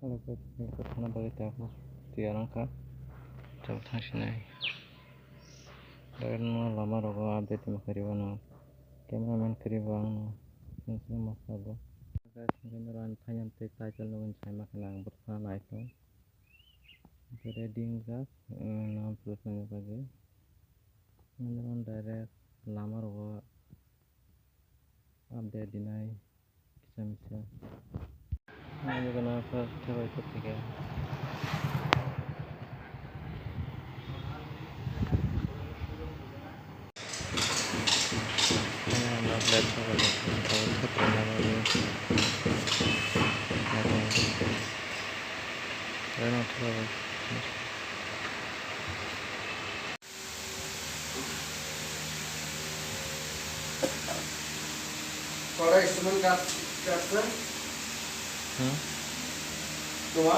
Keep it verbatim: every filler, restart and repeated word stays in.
Hello guys, nini kok thana bagwi tabuk tiyar wngkha. Tabuk thangsinai. Direct no lama rogo update tongma karibo no. Cameraman karibo ang no. Sini sini mas tabuk. Guys, nini oro ani thaiyan tei title no wngkha ma khana ang bwrwkha naithok. Ready wngkha, eh, nam plus nangya bagwi. Nini oro direct lama rogo update dinai. Kisa misa. Nini gana first thabai kok thike. Nini gana black thabai kok thike. Nini gana thabai. Korai cement kat, kat se? Hmm? Dua?